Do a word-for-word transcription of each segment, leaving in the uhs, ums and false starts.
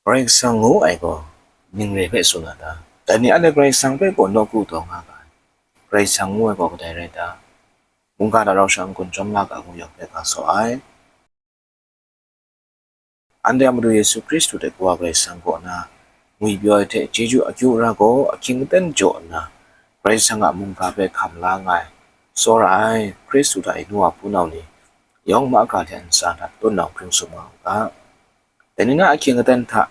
Karai Kasang ngu ai gaw ning re hpe tsun a ta? Dai ni anhte Karai Kasang hpe gaw nawku taw nga ga ai. Karai Kasang ngu ai gaw kadai rai ta? Mungga hta rau sha n-gun chyawm la ga ngu yang hpe ga saw ai. Anhte a Madu Yesu Hkristu hte Kawa Karai Kasang kaw na ngwipyaw ai hte chyeju akyu ara gaw ahkying aten jaw nna, Karai Kasang a mungga hpe hkam la nga ai, tsawra ai Hkristu hta e nu wa hpunau ni, yawng mahkra hte ntsa hta tut nna hpring sum nga u ga. Dai ni na ahkying aten hta,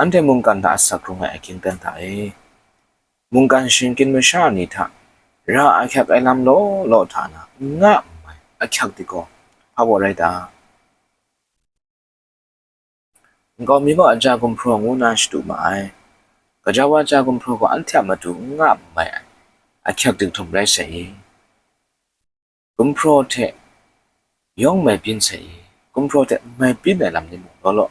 anhte mungkan hta asak hkrung ai ahkying aten hta e, mungkan shingkin masha ni hta ra ahkyak ai lam law law hta na n nga n mai ahkyak de gaw, hpa baw rai ta? Nkau mi gaw aja gumhpraw ngu na shadu ma ai. Gaja wa aja gumhpraw gaw anhte a matu n nga n mai ai ahkyak dinghtum rai sai i? Gumhpraw hte yawng mai byin sai i? Gumhpraw hte mai byin ai lam ni mung law law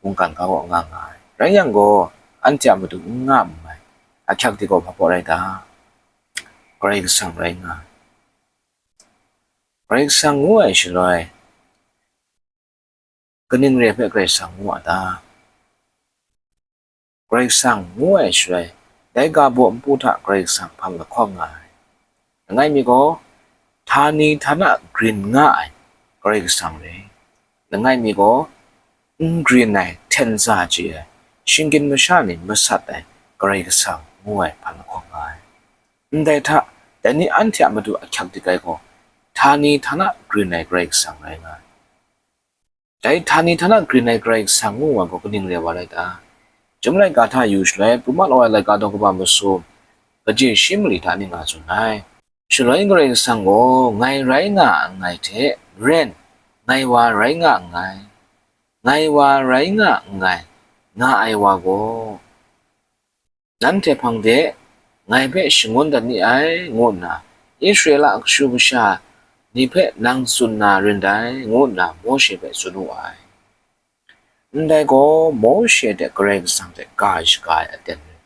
mungkan ga gaw nga nga ai. Rai yang gaw, anhte a matu n nga n mai ahkyak de gaw hpa baw rai ta? Karai Kasang rai nga ai. Karai Kasang ngu ai shaloi, kaning re ai hpe Karai Kasang ngu a ta? Karai Kasang ngu ai shaloi, dai ga baw npu hta Karai Kasang hpang lahkawng nga ai. Langai mi gaw, htani htana grin nga ai Karai Kasang re. Langai mi gaw, n grin ai, hten za chye ai, shinggyim masha ni masat ai Karai Kasang ngu ai hpang lahkawng nga ai. Ndai hta, dai ni anhte a matu ahkyak dik ai gaw, htani htana grin ai Karai Kasang rai nga ai. Dai htani htana grin ai Karai Kasang ngu ai gaw kaning re wa rai ta? Chyum laika hta yu shaloi, Pru Ma Law Ai laika daw kaba masum, kaji shi mali hta ning nga tsun ai. Shaloi Karai Kasang gaw, ngai rai nga nngai hte maren, ngai wa rai nga nngai, ngai wa rai nga nngai, nga ai wa gaw, nanhte hpang de ngai hpe shangun dat ni ai, ngu nna Israela kashu kasha ni hpe nang tsun na rin dai, ngu nna Mawshe hpe tsun wu ai. Ndai gaw Mawshe hte Karai Kasang hte ga shaga ai aten rai.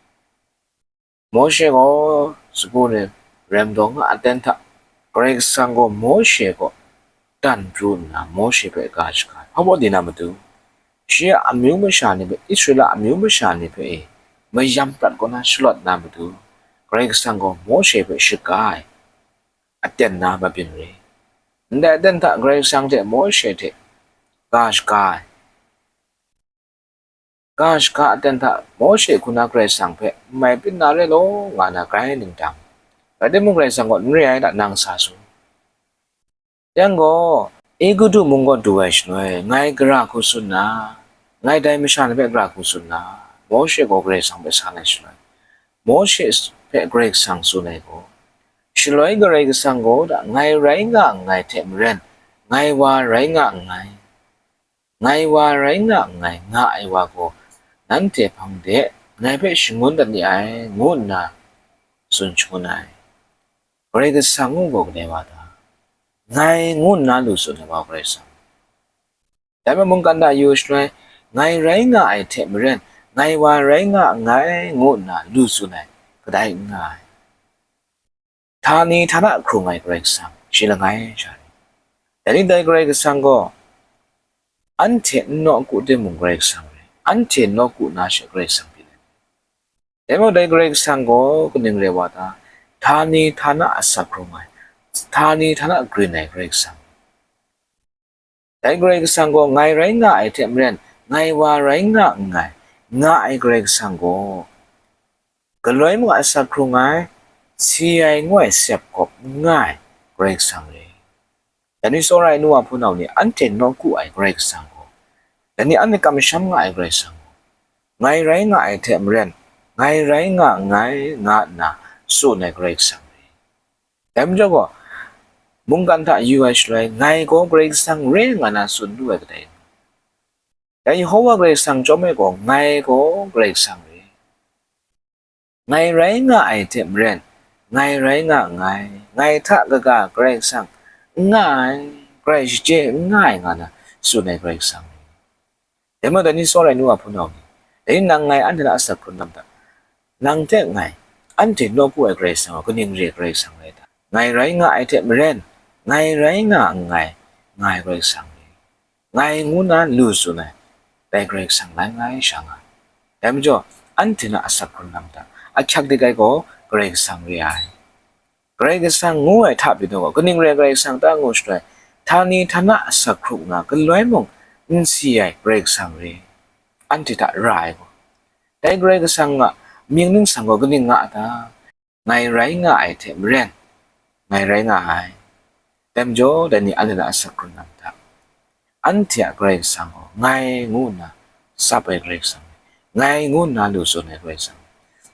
Mawshe gaw sagu ni rem daw nga aten hta, Karai Kasang gaw Mawshe kaw dan pru nna Mawshe hpe ga shaga ai. Hpa baw di na matu, shi a amyu masha ni hpe, Israela amyu masha ni hpe e mayam prat kaw na shalawt na matu, Karai Kasang gaw Mawshe hpe shaga ai aten na mabyin re. Ndai aten hta Karai Kasang hte Mawshe hte ga shaga ai. Ga shaga aten hta Mawshe hku na Karai Kasang hpe n mai byin na re law, nga na grai ningdang, rai timung, Karai Kasang gaw n re ai hta nang sa su. Yang gaw, Egutu mung kaw du ai shaloi, ngai gara hku tsun na, ngai dai masha ni hpe gara hku tsun na, Mawshe gaw Karai Kasang hpe san ai shaloi, Mawshe hpe Karai Kasang tsun ai gaw, shaloi Karai Kasang gaw da, ngai rai nga nngai hte maren, ngai wa rai nga nngai, ngai wa rai nga nngai, nga ai wa gaw, nanhte hpang de ngai hpe shangun dat ni ai, ngu nna tsun shangun ai. Karai Kasang ngu gaw kadai wa ta? Ngai ngu nna lu tsun ai wa Karai Kasang. Dai majaw mungkan hta yu shaloi, ngai rai nga ai hte maren, ngai wa rai nga nngai, ngu nna lu tsun ai, kadai n nga ai. Htani htana hkrung ai Karai Kasang, shi langai sha rai. Dai ni dai Karai Kasang gaw, anhte n nawku timung Karai Kasang rai, anhte nawku na she Karai Kasang byin ai. Dai majaw dai Karai Kasang gaw kaning rai wa ta? Htani htana asak hkrung ai, htani htana grin ai Karai Kasang. Dai Karai Kasang gaw, ngai rai nga ai hte maren, ngai wa rai nga nngai, nga ai Karai Kasang gaw, galoi mung asak hkrung ai, si ai ngu ai sep kawp n nga ai Karai Kasang re. Dai ni tsawra ai nu wa hpunau ni, anhte nawku ai Karai Kasang gaw, dai ni anhte kamsham nga ai Karai Kasang gaw, ngai rai nga ai hte maren, ngai rai nga nngai, nga nna tsun ai Karai Kasang re. Dai majaw gaw, mungkan hta yu ai shaloi, ngai gaw Karai Kasang re nga na tsun lu ai kadai? Dai Yehova Karai Kasang chyawm e gaw, ngai gaw Karai Kasang re. Ngai rai nga ai hte maren, ngai rai nga nngai, ngai hta kaga Karai Kasang n nga ai, Karai shachye n nga ai, nga na tsun ai Karai Kasang re. Dai majaw dai ni tsawra ai nu wa hpunau ni, dai ni nang ngai anhte hta asak hkrun na mada? Nang hte ngai, anhte nawku ai Karai Kasang gaw, kaning re ai Karai Kasang rai ta? Ngai rai nga ai hte maren, ngai rai nga nngai, nga ai Karai Kasang re. Ngai ngu na lu tsun ai, dai Karai Kasang lai ngai sha nga ai. Dai majaw, anhte na asak hkrung lam hta ahkyak dik ai gaw Karai Kasang re ai. Karai Kasang ngu ai hta pyi gaw, kaning rai Karai Kasang ta ngu shaloi, htani htana asak hkrung nga galoi mung n si ai Karai Kasang re, anhte hta ra ai gaw. Dai Karai Kasang a mying ningsang gaw kaning nga a ta? Ngai rai nga ai hte maren, ngai rai nga ai. Dai majaw, dai ni anhte na asak hkrung lam hta, anhte a Karai Kasang gaw ngai ngu nna sap ai Karai Kasang, ngai ngu nna lu tsun ai Karai Kasang.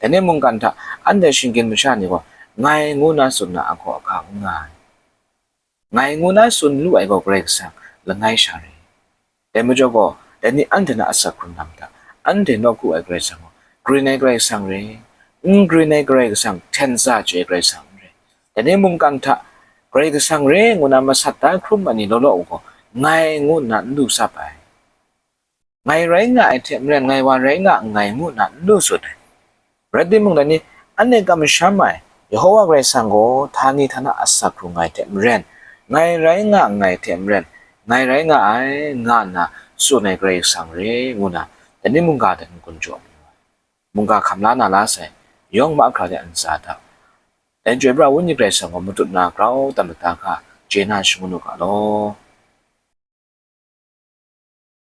Dai ni mungkan hta anhte shinggyim masha ni gaw ngai ngu nna tsun na a gaw ahka n nga ai. Ngai ngu nna tsun lu ai gaw Karai Kasang langai sha re. Dai majaw gaw, dai ni anhte na asak hkrung lam hta, anhte nawku ai Karai Kasang gaw, grin ai Karai Kasang re, n grin ai Karai Kasang, hten tsa chye ai Karai Kasang n re. Dai ni mungkan hta Karai Kasang re ngu nna masat da hkrum ai ni law law gaw, ngai ngu nna n lu sap ai. Ngai rai nga ai hte maren, ngai wa rai nga nngai ngu nna n lu tsun ai. Rai timung, dai ni anhte kamsham ai Yehova Karai Kasang gaw htani htana asak hkrung ai hte maren, ngai rai nga nngai hte maren, ngai rai nga ai, nga nna tsun ai Karai Kasang re ngu nna, dai ni mungga hta n-gun jaw mayu ai. Mungga hkam la na la sai, yawng mahkra de a ntsa hta, dai Chyoi Pra Wenyi Karai Kasang gaw matut na grau tam lata hka, chye na shangun u ga law.